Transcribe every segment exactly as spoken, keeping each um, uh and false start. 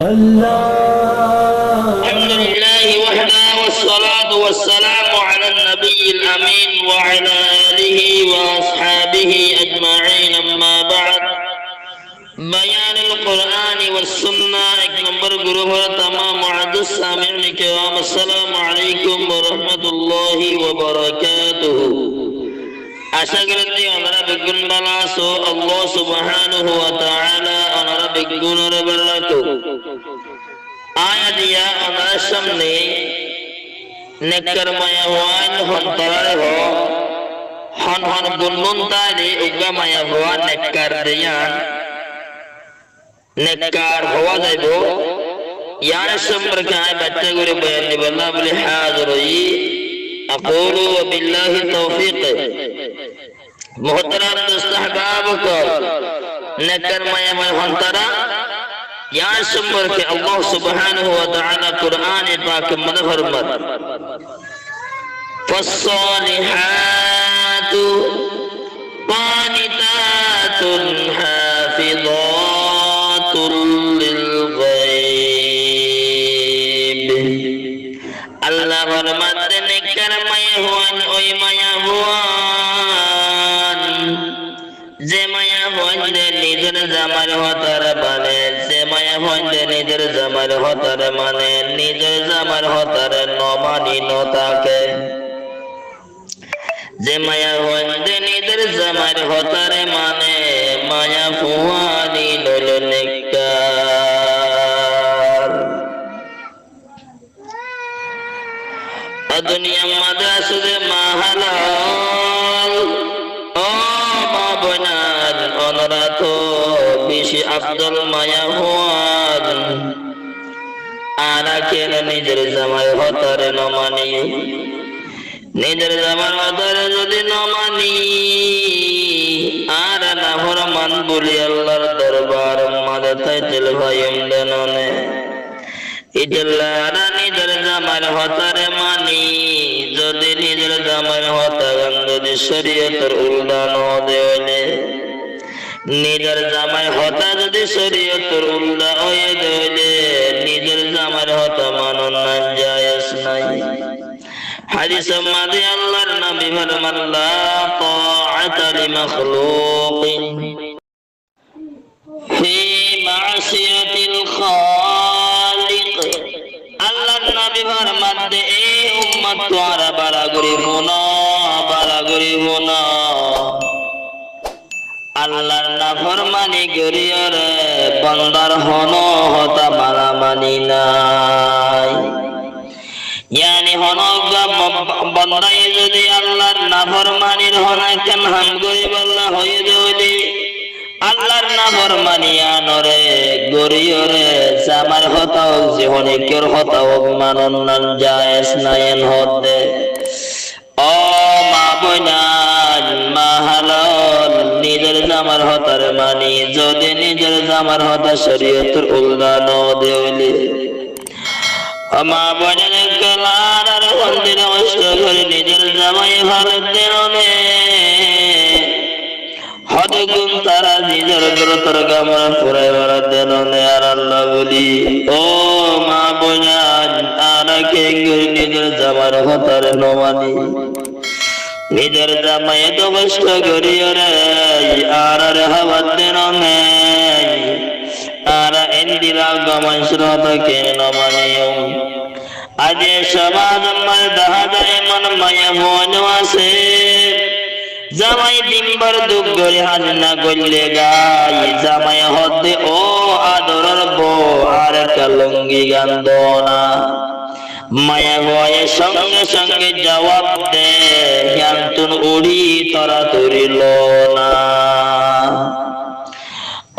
الحمد لله وحده والصلاة والسلام على النبي الأمين وعلى آله وأصحابه أجمعين، أما بعد. بيان القرآن والسنة، ek nombor gurufór tamam muazzaz samiin kiram, assalamu alaikum wa rahmatullahi wa barakatuh. Acá gorí de onora beggún bála asó, Allah subhanahu wa ta'ala onora beggúnore bála rakók. Añí aijja onorar samne nekkar maiyafuain hontarare hoó, hon hon gungun táile uggwá maiyafua nekkar de yián nekkar hoó zaibou, yián somporke añí baccá gorí boyan dibolla buli házir óiyi. أقول وبالله التوفيق. Muhtaram dust ahbab ókkol, nekkar maiyafua hontara, yián somporke Allah subhanahu wa ta'ala Qur'ane pak or maze formar, فالصالحات قانتات حافظات للغيب. Allah formade nekkar maiyafuain ói maiyafuain, ze maiyafuainde nizor zamair hotare mane, ze maiyafuainde nizor zamair hotare mane, nizor zamair hotare no mani no táke. Ze maiyafuainde nizor zamair hotare mane, maiyafuain óilo nekkar. Ó duniyar maze asó de ma halol, ó ma boinan, onora to beci afdol maiyafuain. Añára kiyá nizor zamair hotare no mani? Nizor zamair hotare zodi no mani, añára naforman buli Allar dorbar or maze táitel faiyum de none. Ítalla añára nizor zamair hotare mani, zodi nizor zamair hotá gan zodi coriyotor ulda no de óile, nizor zamair hotá zodi coriyotor ulda óiye de óile, nizor zamair hotá manon nan jaiz nai. Hádis or maze Allar nobi forman, لا طاعة لمخلوق في معصية الخالق. Allar nobi formadde, e ummot, tuáñra bála gorí fúno, bála gorí fúno. Allar naformani goríyore bondar hono hotá mana mani nai. Yáni hono uggwá bo-, bondaye zodi Allar naformanir hono ekkán ham goríbolla hoiyé de óile, Allar naformani yíanore goríyore, zamair hotá ók, ze honikor hotá ók, manon nan jaiz nai en hoódde. Ó ma boinan, ma halol, nizor zamair hotare mani, zodi nizor zamair hotá coriyotor ulda no de óile, ó ma boinan ókkol, añárar hondilla hosto gorí nizor zamair falar de none. Hoddún tará nizor zorotor kam furai farar de none, añára buli, ó ma boinan, añára keéngorí nizor zamair hotare no mani? Nizor zamaye to hosto goríyore añárare hábar de none, añára endilla uggwá maincór hotá keén no maniyum? Aijja somaj or maze dehá za, emon maiyafuain ó asé, zamai din bór duk gorí házir no goille goi, zamaye hoódde, ó adoror bou, añáre ekká lungi gán do na. Maiyafuaye songe songe zuwab de, híyanttún uçí toratori lo na. Ó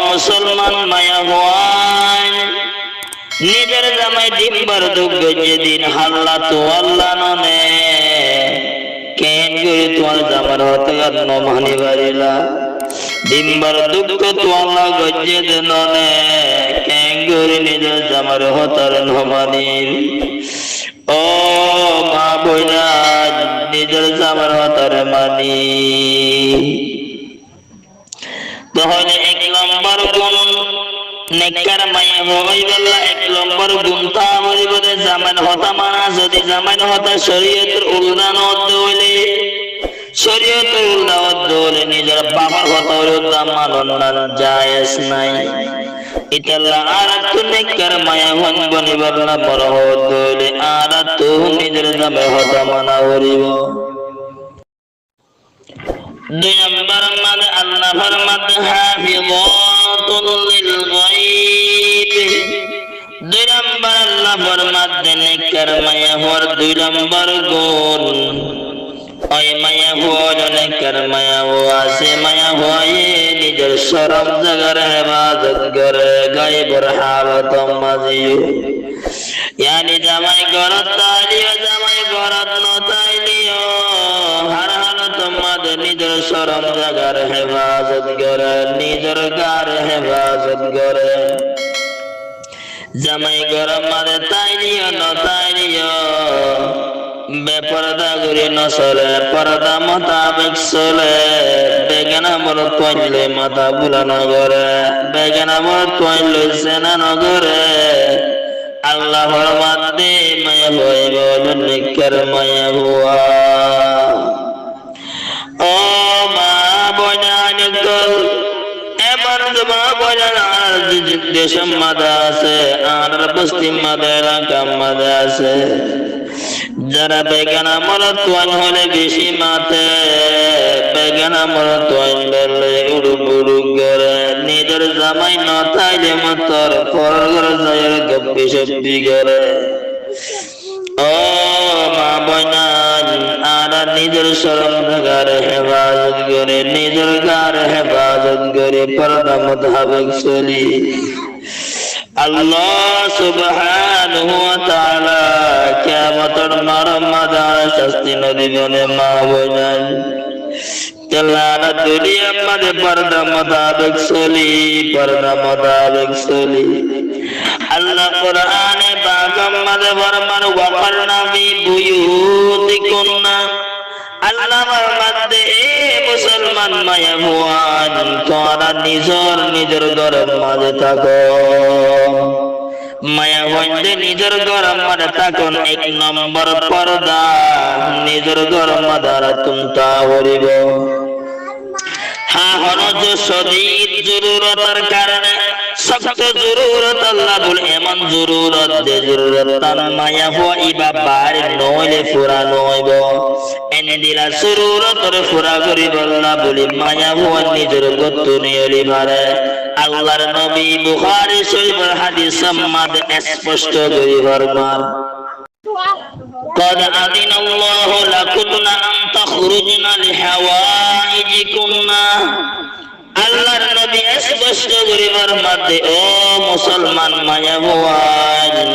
musolman maiyafuain, nizor zamai din bór duk goijjé de, hálla tuáñlla none, keéngorí tuáñr zamair hotá gan no mani farila? Din bór duk to tuáñlla goijjé de none, keéngorí nizor zamair hotá no manir? Ó ma boinan, nizor zamair hotá mani. Toóile ek nombor gun, Nekkar maiyafua óibolla ek lombor gun táa foribó de zamair hotá mana, zodi zamair hotá córiyotor ulda no ódde óile, córiyotor ulda ódde óile nizor bafor hotá óile ulda manon nan jaiyes nái. Ítalla añárattú nekkar maiyafuain bonibolla mone hoódde óile añárattú nizor zamair hotá mana foribó. Dui lombor mazé Allah formadde, حافظات للغيب. Dui lombor Allah formadde nekkar maiyafuar dui lombor gun. Ói maiyafua óilo nekkar maiyafua, ze maiyafuaye nizor corom zagar hefazot gore, gaibor halotor mazé yó. Yáni zamai górot táileyo, zamai górot no táileyo, hár halotor mazé nizor corom zagar hefazot gore, nizor gaar hefazot gore. Zamai góror mazé táileyo no táileyo, beforda gorí no sole, forda mutabek sole, begana morotfuain loi matá bula no gore, begana morotfuain loi zena no gore. Allah formadde maiyafua óibo nekkar maiyafua. Ó maa boinain ókkol, emon ze maa boinain añárar decor mazé asé, añárar bostir mazé, elakar mazé asé, zara begana morotfuain hoile beci mate, begana morotfuain loi uruk buruk gore, nizor zamai no táile mottor foror górot zaiyóre goppi soppi gore. Ó maa boinain, añára nizor corom zagar hefazot gorí, nizor gaar hefazot gorí, forda mutabek soli. Allah subhanahu wa taala kiyamotor moidanor mazé añáre casti no dibo né, maa boinain. Tóile añára duniyar mazé forda mutabek soli, forda mutabek soli. Allah Qurane Pakor mazé formar, وقرن في بيوتكن. Allah formadde, é musolman maiyafuain, tuáñra nizor nizor góror mazé táko. Maiyafuainde nizor góror mazé tákon ek nombor forda, nizor góror mazé añárattún táa foribó. Há, hono zo-, codid zorurotor karone, sokto zorurotolla buli emon zorurot, ze zorurottán maiyafua ibá baáre no óile fura no óibo. Endilla zorurotore fura goríbolla buli maiyafua nizor góttu niyoli fare. Allar nobi Buhári Córifor hádisor mazé esposto gorí formar, قد أذن الله لكن أن تخرجن لحوائجكن. Allar nobi esposto gorí formadde, ó musolman maiyafuain,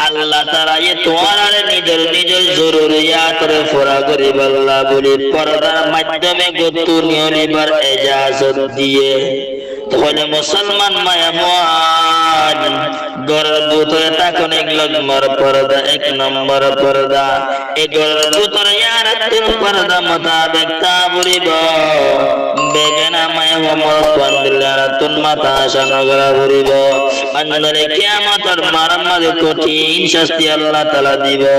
Allah taalaye tuáñrare nizor nizor zoruriyatore fura goríbolla buli fordar maiddome góttu niyolibar ejazot diye. Tóile musolman maiyafuain, góror bútore tákon ek lombor forda, ek nombor forda. E góror bútore añárattún forda mutabek táa foribó. Begana maiyafua morotfuain dilla añárattún matá asá no gorá foribó. Óile kiyamotor moidanor mazé kothin casti Allah taala dibo.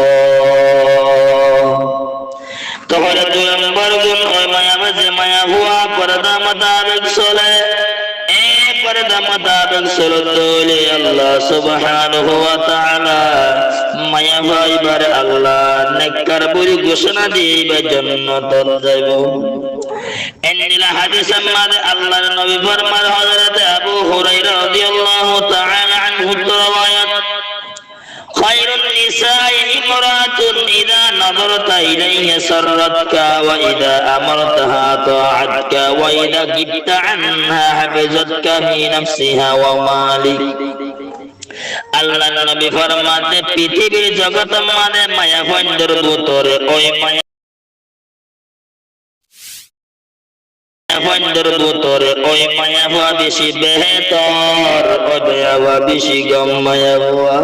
Tóile dui nombor gun ói maiyafua, ze maiyafua forda mutabek sole, e forda mutabek solodde óile Allah subhanahu wa taala maiyafua ibáre Allah nekkar buli gusona diye ibá jonnotot zaibo. Endilla hádisor mazé Allar nobi formar, Hozrote Abu Huraira rodiyallahu taala anhu tor rowayat, خير النساء امرأة إذا نظرت إليها سرتك وإذا أمرتها أطاعتك وإذا غبت عنها حفظتك في نفسها ومالك. Allar nobi formadde, pitibir zogotor mazé maiyafuaindor bútore ói maiya Fuaindor bútore ói maiyafua beci behétor, ói maiyafua beci gom maiyafua.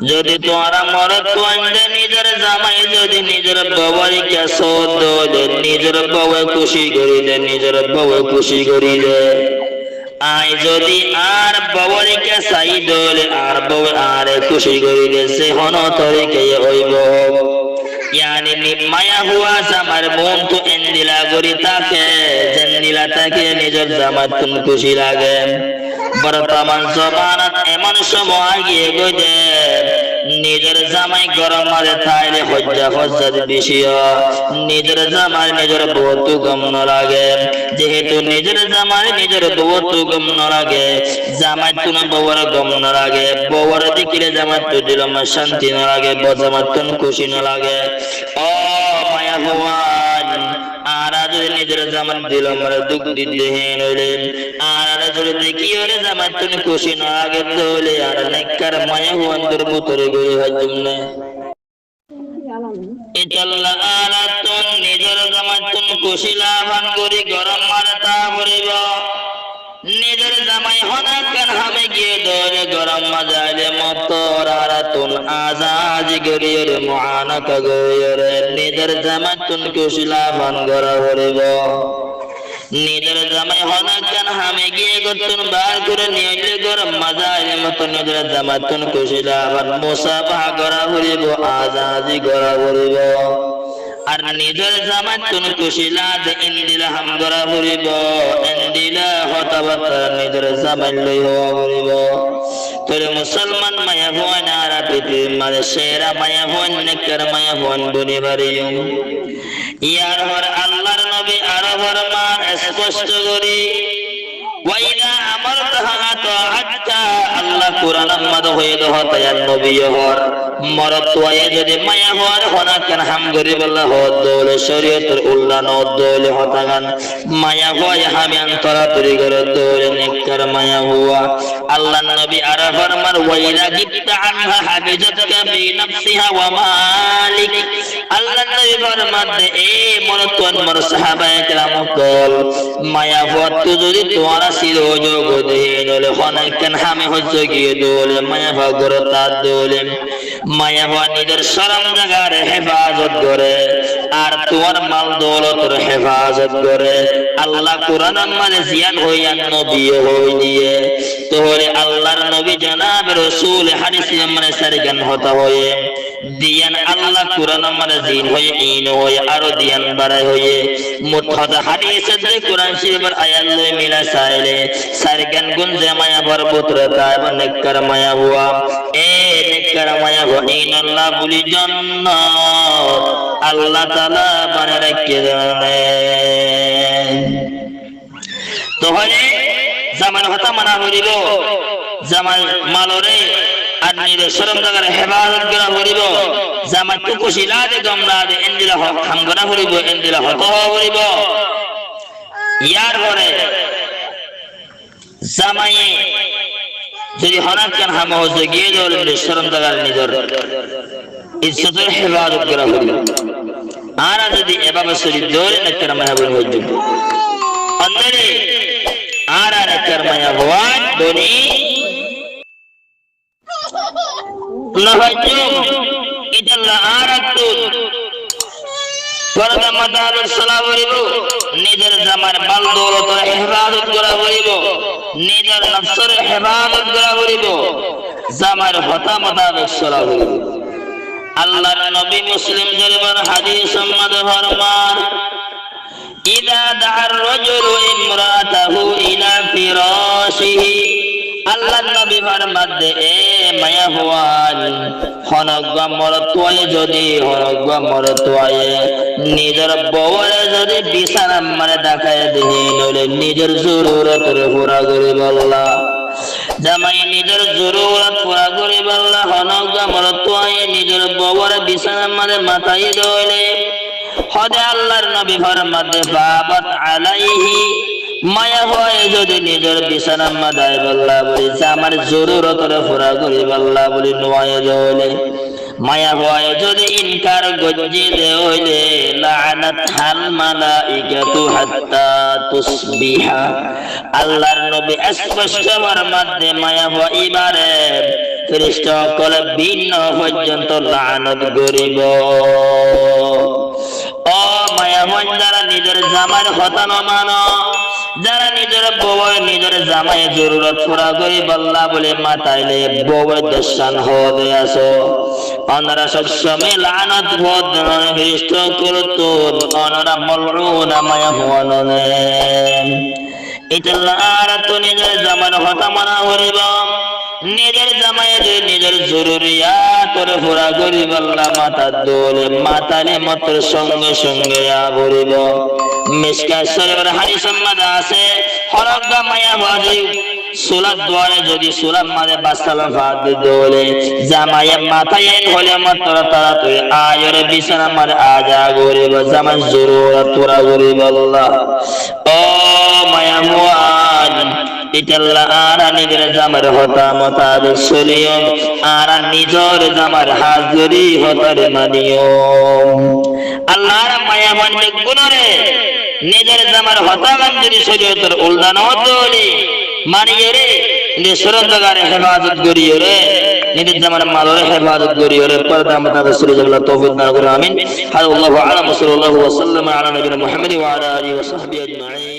Zodi tuáñra morot fuainde nizor zamai zodi nizor bouwar ikká sódde óile, nizor bouwe kúci gorí de, nizor bouwe kúci gorí de. Añí zodi añár bouwar íka sai dóile añár bouwe añáre kúci gorí diyé, honó torikaye óibo. Yáni ni-, maiyafua zamair muúntu endila gorí táke, zendila tákile nizor zamaittún kúci lage. Bortoman zomanot emon cómoi aigiyé goi de, nizor zamai góror mazé táile hoijja foijjar beci ó, nizor zamair nizor bouwattu gom no lage. Zehetu nizor zamair nizor bouwattu gom no lage, zamaittún bouwar gom no lage, bouwar dekíle zamaittu dilor mazé cánti no lage, bou zamaittún kúci no lage. Ó maiyafuain, añára zodi nizor zamair dilor mazé duk di de hén óile, añára zodi dekíyore zamaittún kúci no lage dóile, añára nekkar maiyafuaindor bútore gorí faijjum né? Ítalla añárattún nizor zamaittún kúci lafan gorí góror mazé táa foribó. Nizor zamai honó ekkán hame giyé dóile góror mazé aile mottor añárattún aza-azi goríyore, muánaka goríyore, nizor zamaittún kúci lafan gorá foribó. Nizor zamai honó ekkán hame giyé górttún bar gorí niyaile góror mazé aile mottor nizor zamaittún kúci lafan, musafaha gorá foribó, aza-azi gorá foribó. Ar nizor zamaittún kúci lade endila ham gorá foribó, endila hotábatta nizor zamair loi hoó foribó. Tóile musolman maiyafuain, añára fitibir mazé sera maiyafuain, nekkar maiyafuain boni fariyum. Yar fore Allar nobi aró formar esposto gorí, "Wa iza amartuha ata'atka", Allah Kuranor mazé hoiyé de hotá yián nobiye hoór. Morotfuaye zodi maiyafuare honó ekkán ham goríbolla hoó dóile, córiyotor ulla no dóile hotágan, maiyafuaye ham yián toratori goré dóile nekkar maiyafua. Allar nobi aró formar, "Wa iza gibta anha hafizatka fi nafsiha wa malik." Allar nobi formadde, e morotfuain, mor sahabaye keram ókkol, maiyafuattú zodi tuáñra sir ói zo goi de hén óile, honó ekkán hame hoijja giyé dóile, maiyafua górot táa dóile, maiyafua nizor córom zagar hefazot goré, ar tuáñr mal doulotor hefazot goré. Allah Kuranor mazé ziyán hoiyé, nobiye hoói diyé. Tóile Allar nobi jonabe rosule hádis mazé sairgán hotá hoiyé. Diyán Allah Kuranor mazé zin hoiyé, in hoiyé, aró diyán barai hoiyé. Mot hotá hádis de Kuran Córifor ayat loi mila saile, sairgán gun ze maiyafuar bútore táibo nekkar maiyafua, e nekkar maiyafua inolla buli jonnot Allah taala banai raikké de. Tóile zamair hotá mana foribó, zamair malore ar nizor córom zagar hefazot gorá foribó, zamaittú kúci lade gom lade endila ho-, ham gorá foribó, endila hotá hoó foribó. Yar fore zamaiye zodi honó ekkán ham hoijja giyé dóile nizor córom zagar nizor izzotor hefazot gorá foribó. Añára zodi ebabe soli dóile nekkar maiyafuain hoijjum. Ondóre añára nekkar maiyafuain boni no faijjum. Ítalla añárattún forda mutabek sola foribó, nizor zamair mal doulotor hefazot gorá foribó, nizor nofsor hefazot gorá foribó, zamair hotá mutabek sola foribó. Allar nobi Muslim Córifor hádis mazé formar, "Iza da'ar rajulu imra'atahu ila firashihi." Allar nobi formadde, e maiyafuain, honó uggwá morotfuaye zodi, honó uggwá morotfuaye nizor bouware zodi bisánar mazé dakai de hén óile nizor zorurotore fura goríbolla, zamaiye nizor zorurot fura goríbolla honó uggwá morotfuaye nizor bouware bisánar mazé matai dóile, Hóde Allar nobi formadde, "Fabat alaihi", maiyafuaye zodi nizor bisánar mazé aibólla buli, zamair zorurotore fura goríbolla buli no aiyé de óile, maiyafuaye zodi inkar goijjé de óile, "la'anathal malaikatu hatta tusbiha." Allar nobi esposto formadde, maiyafua ibare firista ókkole bín no foijjonto laanot goríbo. Ó maiyafuain, zara nizor zamair hotá no mano, Zara nizor bouwore nizor zamaye zorurot fura goríbolla buli mataile bouwore doccán hoóde asó. Ónora sob somoi laánot foódde none, firista ókkolottú, ónora molúna maiyafuain óne. Ítalla añárattú nizor zamair hotá mana foribó. Nizor zamaye zodi nizor zoruriyatore fura goríbolla matadde óile, mataile mottor songe songe ya foribó. Miskát Córifor hádisor mazé asé, horógga maiyafua zodi sulat duare zodi sulat mazé bastalon fadde óile, zamaye mataiyé hoile mottor toratori aiyóre bisánar mazé aza goríbou, zamair zorurot fura goríbolla. Ó maiyafuain, ítalla añára nizor zamair hotá mutabek soliyum, añára nizor zamair hás gorí hotáre maniyum. Allah añára maiyafuain beggúnore nizor zamair hotá maniyóre, córiyotor uldá no óile maniyóre, nizor sorondagare hefazot goríyóre, nizor zamair malore hefazot goríyóre, forda mutabek soli zaibolla toufik dan gorouk. Amin. هذا والله أعلم وصلى الله وسلم على نبينا محمد وعلى آله وصحبه أجمعين.